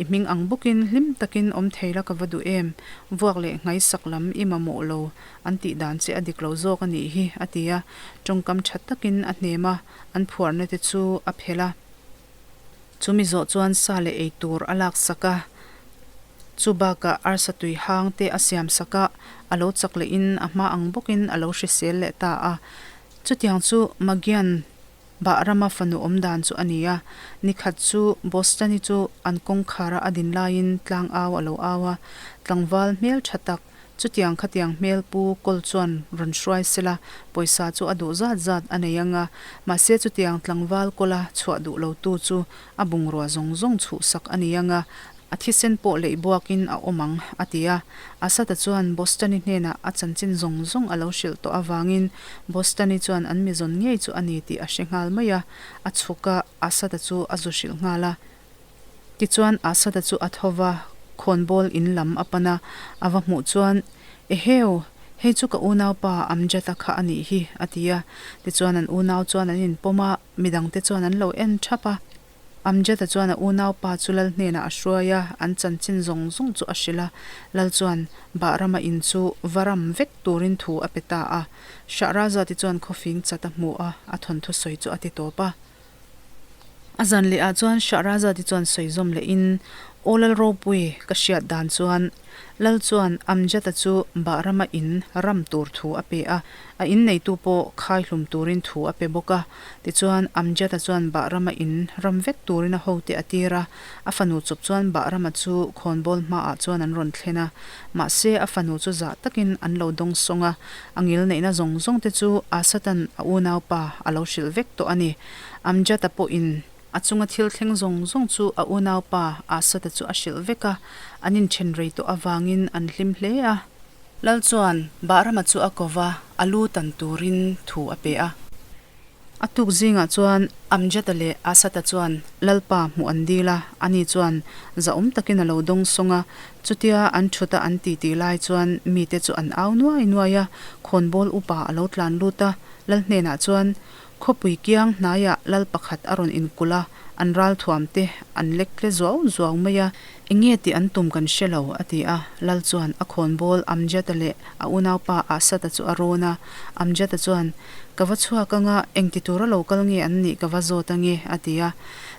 I hming ang bawkin hlim takin awm thei la ka va duh em? Vuak leh nghaisak lam i mamawh lo, an tih dan che a dik lo zawk a nih hi, a ti a. Tawngkam tha takin a hnem a. An phuarna te chu a phelh a, chumi zawh chuan sa leh ei tur a lak sak a, chu bakah arsa tui hang te a siam sak a, a lo chak lehin a hma ang bawkin a lo hrisel leh ta a. Chutiang chu Magian Bahrama fanu awm dan chu a ni a, nikhat chu Bostani chu an kawngkhara a din laiin tlang au a lo au a, tlangval hmel tha tak, Chutiang khatiang hmel pu kawl chuan rawn hruai sela, pawisa chu a duh zat zat a nei ang a, mahse chutiang tlangval kawla chhuah duh lotu chu a bungrua zawng zawng chhuhsak a ni ang a, a thisen pawh leih buakin a awm ang, a ti a. Asad-a chuan Bostani hnenah a chanchin zawng zawng a lo hrilh tawh avangin Bostani chuan an mi zawn ngei chu a ni tih a hre nghal mai a, a chhuk a, Asad-a chu a zu hrilh nghal a. Tichuan Asad-a chu a tho va, khawnbawl in lam a pan a, a va hmuh chuan, Eheu, hei chu ka unaupa Amjad-a kha a nih hi, a ti a. Tichuan an unau chuan an inpawm a, midangte chuan an lo en thap a. Amjad-a chuan a unaupa chu lal hnenah a hruai a, an chanchin zawng zawng chu a hrilh a. Lal chuan Bahrama in chu va ram vek turin thu a pe ta a. Shahrazad-i chuan khawfing chat a hmu a, a thawnthu sawi chu a ti tawp a. A zan leh ah chuan Shahrazad-i chuan sawi zawm leh in, Aw Lal Ropui, ka hriat dan chuan Lal chuan Amjad-a chu Bahrama in ram tur thu a pe a, a in neitu pawh khai hlum turin thu a pe bawk a. Tichuan Amjad-a chuan Bahrama in ram vek turin a hote a tir a, a fanu chawp chuan Bahrama chu khawnbawl hmaah chuan an rawn thlen a. Mahse a fanu chu zah takin an lo dawng sawng a, a ngil neihna zawng zawng te chu Asad-a'n a unaupa a lo hrilh vek tawh a ni. Amjad-a pawhin a chunga thil thleng zawng zawng chu a unaupa Asad-a chu a hrilh vek a, an inthen rei tawh avangin an hlim hle a. Lal chuan Bahrama chu a ko va, a lu tan turin thu a pe a. A tuk zingah chuan Amjad-a leh Asad-a chuan Lalpa hmuh an dil a, ani chuan zahawm takin a lo dawng sawng a. Chutia an thut a an titi lai chuan mite chu an au nuai nuai a, khawnbawl upa a lo tlan lut a, Lal hnenah chuan, Khawpui kiang hnaiah lal pakhat a rawn inkulh a, an ralthuam te an lek tle zuau zuau mai a, enge tih an tum kan hre lo, a ti a. Lal chuan a khawnbawl Amjad-a leh a unaupa Asad-a chu a rawn a. Amjad-a chuan, Ka va chhuak anga, engti tura lo kal nge an nih ka va zawt ange, a ti a.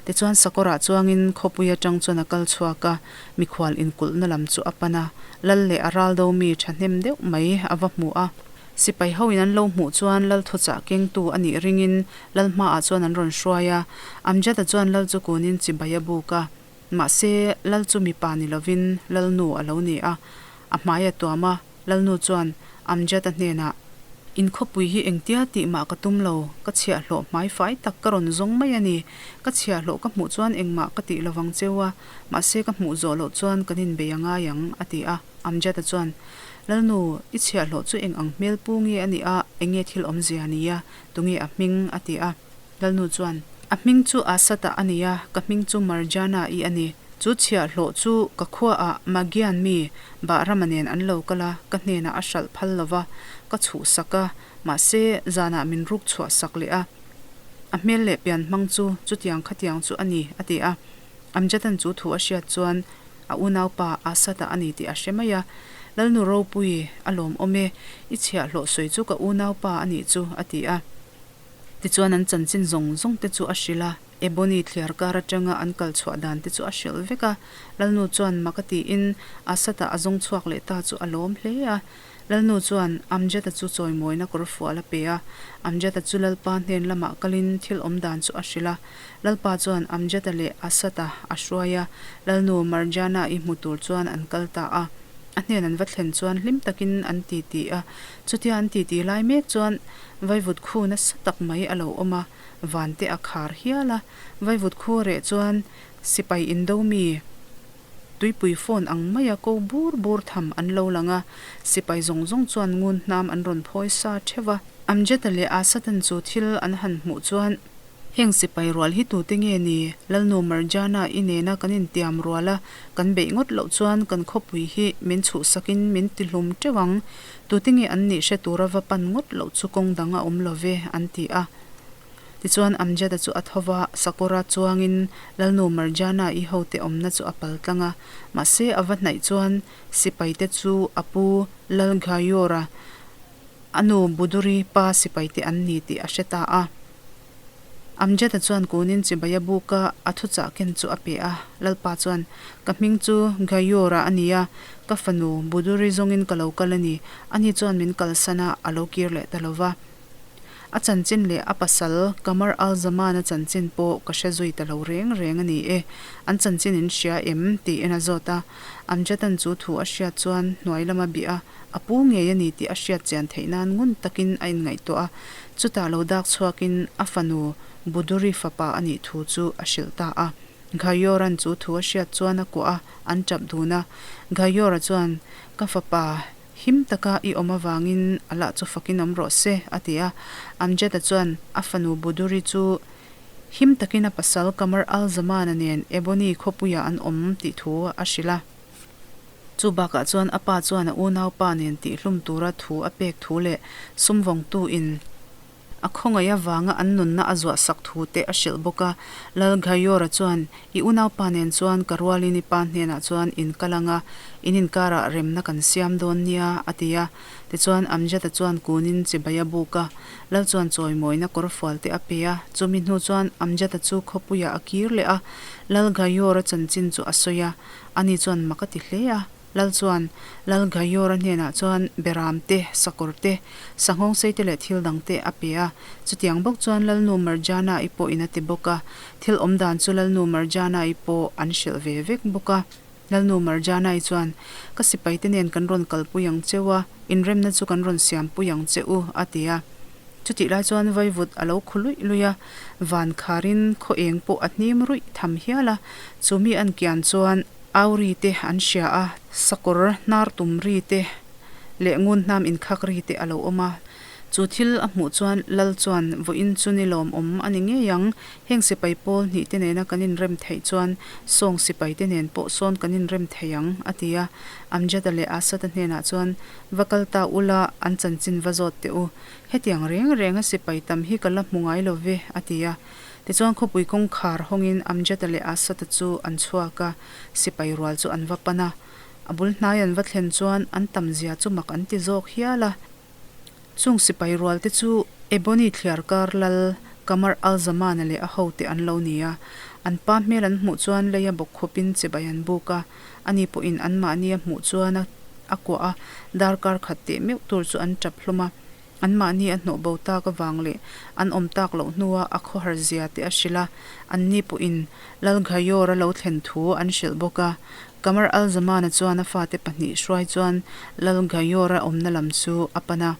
Tichuan sakawrah chuangin khawpui atang chuan a kal chhuak a, mikhual inkulhna lam chu a pan a. Lal leh a raldo mi thahnem deuh mai a va hmu a. Sipai hoin an lo hmuh chuan Lal thuchah kengtu a nih ringin Lal hmaah chuan an rawn hruai a. Amjad-a chuan Lal chu kunin chibai a buk a. Mahse, Lal chu mipa ni lovin Lal nu a lo ni a. A hmai a tuam a, Lalnu chuan Amjad-a hnenah, In khawpui hi engtia tih mah ka tum lo, ka chhiahhlawh hmaifai tak ka rawn zawng mai a ni. Ka chhiahhlawh ka hmuh chuan engmah ka tih lovang cheu a, mahse ka hmuh zawh loh chuan kan inbei a ngai ang, a ti a. Amjad-a chuan, Lalnu, i chhiahhlawh chu eng ang hmel pu nge a nih a, eng nge thil awmzia ni a, tunge a hming? a ti a. Lalnu chuan, A hming chu Asata a ni a, ka hming chu Marjana-i a ni. Chu chhiahhlawh chu ka khuaah Magian mi Bahrama nen an lo kal a, ka hnenah a hralh phal lo va, ka chhuhsak a, mahse zanah min ruk chhuahsak leh a. A hmel leh pian hmang chu chutiang khatiang chu a ni, a ti a. Amjad-a'n chu thu a hriat chuan a unaupa Asata a ni tih a hre mai a. Lalnu ropui, a lawmawm e, i chhiahhlawh sawi chu ka unaupa a nih chu, a ti a. Tichuan an chanchin zawng zawng te chu a hrilh a, Ebony thliar kar atanga an kal chhuah dan te chu a hrilh vek a. Lalnu chuan mak a tiin Asad-a a zawng chhuak leh ta chu a lawm hle a. Lalnu chuan Amjad-a chu chawimawina kawr fual a pe a. Amjad-a chu Lalpa hnen lamah kalin thil awm dan chu a hrilh a. Lalpa chuan Amjad-a leh Asad-a a hruai a, Lalnu Marjana-i hmu tur chuan an kal ta a. A hnen an va thlen chuan hlim takin an titi a. Chutia an titi lai mek chuan Vaivut khu nasa tak mai a lo awm a, van te a khar hial a. Vaivut khu a reh chuan sipai indo mi tuipui phone ang maia ko bur bur tham an lo lang a, sipai zawng zawng chuan ngun hnam an rawn phawi sa theuh a. Amjeta leh Asatan chu thil an han hmuh chuan. Heng sipai rual hi tute nge ni? Lalnu Marjana i nena kan intiam rual a, kan beih ngawt loh chuan kan khawpui hi min chhuhsakin min tihlum teuh ang. Tute nge an nih hre tura va pan ngawt loh chu kawng dang a awm lo ve, an ti a. Tichuan Amjad-a chu a tho va, sakawra chuangin Lalnu Marjana i hote awmna chu a pal tlang a. Mahse a va hnaih chuan sipaite chu a pu Lal Ghayur-a A nu Buduri pa sipaite an ni tih a hre ta a. Amjad-a chuan kunin chibai a buk a, a thuchah ken chu a pe a. Lalpa chuan, Ka hming chu Gayur-a a ni a, ka fanu Buduri zawngin ka lo kal a ni. Ani chuan min kalsan a, a lo kir leh ta lo va. A chanchin leh a pasal Qamar al-Zaman-a chanchin pawh ka hre zui ta lo reng reng a ni e. An chanchin in hria em? tiin a zawt a. Amjad-a'n chu thu a hriat chuan hnuai lama bih a, A pu ngei a ni tih a hriat chian theih nan ngun takin a inngaihtuah a, chutah lo dak chhuakin a fanu Buduri fapa a nih thu chu a hrilh ta a. Ghayoran chu thu a hriat chuan a kuah a, an tap dun a. Ghayora chuan, Ka fapa, him taka i awm avangin Allah chu fakin awm rawh se, a ti a. Amjad-a chuan a fanu Buduri chu him takin a pasal Qamar al-Zaman-a nen Ebony khawpuiah an awm tih thu a hrilh a. Chu bakah chuan a pa chuan a unaupa nen tihhlum tura thu a pek thu leh sum vawngtu in a khawngaih avanga an nunna a zuah sak thu te a hrilh bawk a. Lal Ghayora chuan, I unaupa nen chuan ka rualin i pa hnenah chuan in kal ang a, in inkarah remna kan siam dawn nia, a ti a. Tichuan Amjad-a chuan kunin chibai a buk a, Lal chuan chawimawina kawrfual te a pe a. Chumi hnu chuan Amjad-a chu khawpuiah a kir leh a, Lal Ghayora chanchin chu a sawi a. Ani chuan mak a ti hle a. Lal chuan Lal Gayora hnenah chuan beram te, sakawr te, sanghawngsei te leh thil dang te a pe a. Chutiang bawk chuan Lalnu Marjana-i pawh in a ti bawk a. Thil awm dan chu Lalnu Marjana-i pawh an hrilh ve vek bawk a. Lalnu Marjana-i chuan, Ka sipaite nen kan rawn kalpui ang cheu a, inremna chu kan rawn siampui ang che u, a ti a. Chutih lai chuan vaivut a lo khu luih luih a, van kharin khaw eng pawh a hnim ruih tham hial a, chu mi an kian chuan au ri te an hria a, sakawr hnar tum ri te leh ngun hnam inkhak ri te a lo awm a. Chu thil a hmuh chuan Lal chuan vawiin chu ni lawmawm a ni ngei ang, heng sipai pawl hnih te nena kan inrem theih chuan sawng sipai te nen pawh sawn kan inrem thei ang, a ti a. Amjad-a leh Asad-a hnenah chuan Va kal ta ula, an chanchin va zawt teh u. Hetiang reng renga sipai tam hi ka la hmu ngai lo ve, a ti a. Tichuan khawpui kawngkhar hawngin Amjad-a leh Asad-a chu an chhuak a, sipai rual chu an va pan a. A bul hnai an va thlen chuan an tam zia chu mak an ti zawk hial a. Chung sipai rual te chu Ebony thliar kar lal Qamar al-Zaman-a leh a hote an lo ni a. An pa hmel an hmuh chuan leia bawk khawpin chibai an buk a. Ani pawhin anmahni a hmuh chuan a a kuah a, darkar khat teh meuh tur chu an tap hlawm a. Anmahni a hnawh bo tak avang leh an awm tak loh hnua a khawhar zia te a hrilh a, anni pawhin Lal Ghayor a lo thlen thu an hrilh bawk a. Qamar al-Zaman-a chuan a fate pahnih hruai chuan Lal Ghayur-a awmna lam chu a pan a.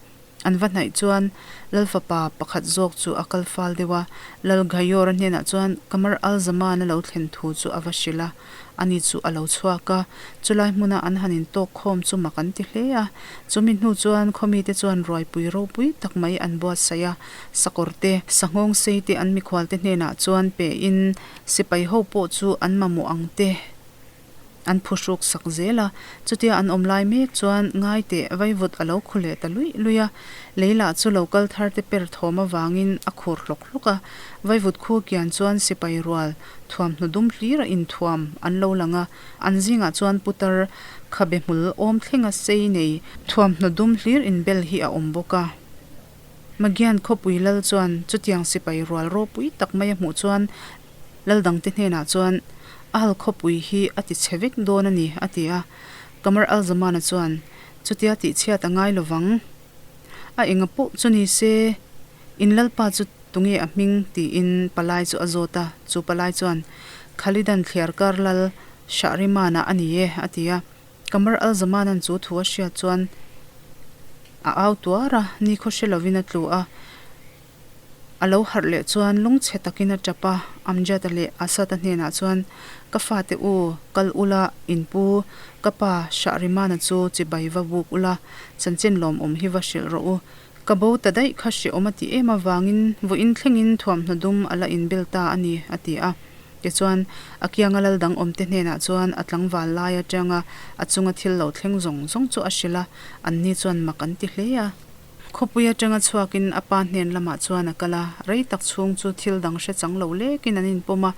An va hnaih chuan Lal fapa pakhat zawk chu a kal fal deuh a, Lal Ghayur-a hnenah chuan Qamar al-Zaman-a lo thlen thu chu a va hrilh a. Ani chu a lo chhuak a, chulai hmuna an han intawk khawm chu mak an ti hle a. Chumi hnu chuan khawmite chuan ruaipui ropui tak mai an buatsaih a, sakawr te, sanghawng sei te an mikhualte hnenah chuan pein sipai ho pawh chu an mamawh ang te an phuhruk sak zel a. Chutia an awm lai mek chuan ngai teh vaivut a lo khu leh ta luih luih a, lei lah chu lo kal thar te per thawm avangin a khur hlawk hlawk a. Vaivut khu kian chuan sipai rual Thuamhnaw dum hlir a inthuam an lo lang a, an zingah chuan putar khabe hmul awm thlenga sei nei thuamhnaw dum hlir inbel hi a awm bawk a. Magian khawpui lal chuan chutiang sipai rual ropui tak mai a hmuh chuan lal dangte hnenah chuan a hal khawpui hi a ti chhe vek dawn a ni a ti a. Qamar al-Zamana chuan chutia tihchhiat a ngai lovang. A enga pawh chu ni se In lalpa chu tunge a hming? tiin palai chu a zawt a. Chu palai chuan, Khalidan thliar kar lal Shahriman-a a ni e, a ti a. Qamar al-Zamanan chu thu a hriat chuan a au tuar a, nikhaw hre lovin a tlu a. A lo harh leh chuan lungchhe takin a tap a, Amjad-a leh Asad-a hnenah chuan, Ka fate u, kal ula, in pu, ka pa Shahriman-a chu chibai va buk ula, chanchin lawmawm hi va hrilh rawh u. Ka bo ta daih kha hreawm a ti em avangin vawiin thlengin thuamhnaw dum a la inbel ta a ni, a ti a. Tichuan, a kianga lal dang awmte hnenah chuan a tlangval lai atanga a chunga thil lo thleng zawng zawng chu a hrilh a, anni chuan mak an ti hle a. Khawpui atanga chhuakin a pa hnen lamah chuan a kal a, rei tak chhung chu thil dang hre chang lo lekin an inpawm a.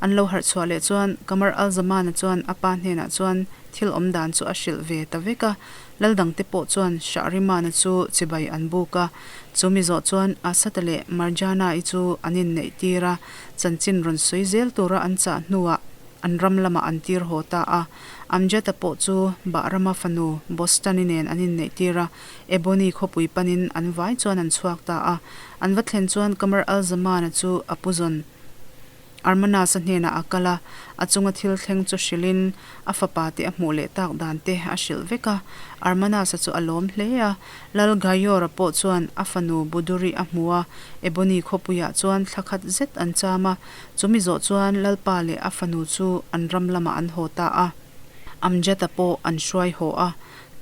An lo harh chhuah leh chuan Qamar al-Zamana chuan a pa hnenah chuan thil awm dan chu a hrilh ve ta vek a. Lal dangte pawh chuan Shahrimana chu chibai an buk a, chu mi zawh chuan Asata leh Marjana-i chu an inneih tir a, chanchin rawn sawi zel tura an chah hnuah an ram lamah an tir haw ta a. Amjad-a pawh chu Bahrama fanu Bostani nen an inneih tir a, Ebony khawpui panin an vai chuan an chhuak ta a. An va thlen chuan Qamar al-Zaman-a chu a pu zawn. Armanas-a hnenah a kal a, a chunga thil thleng chu hrilhin a fapa te a hmuh leh tak dan te a hrilh vek a. Armanas-a chu a lawm hle a, Lal Gaior-a pawh chuan a fanu Buduri a hmu a, Ebony khawpuiah chuan thla khat zet an cham a, chumi zawh chuan Lalpa leh a fanu chu an ram lamah an haw ta a. Amjad-a pawh an hruai haw a,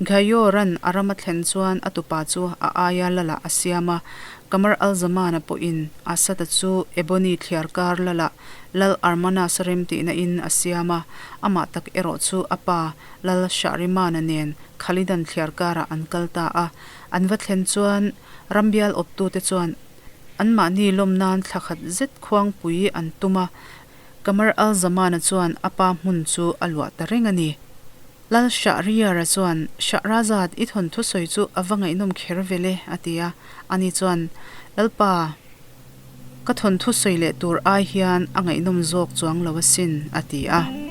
Ghayor-a'n a ram a thlen chuan a tupa chu a aia lalah a siam a, Qamar al-Zaman-a pawhin Asad-a chu Ebony thliar kar lalah Lal Armanas-a remtihna in a siam a, amah tak erawh chu a pa Lal Shahriman-a nen Khalidan thliar karah an kal ta a. An va thlen chuan rambial awptute chuan anmahni lawm nan thla khat zet khuangpui an tum a, Qamar al-Zaman-a chuan a pa hmun chu a luah ta reng a ni. Lal Shahriar-a chuan, Shahrazad, i thawnthu sawi chu a va ngaihnawm kher ve le, a ti a. Ani chuan, Lalpa, ka thawnthu sawi leh tur ai hian a ngaihnawm zawk chuang lo asin, a ti a.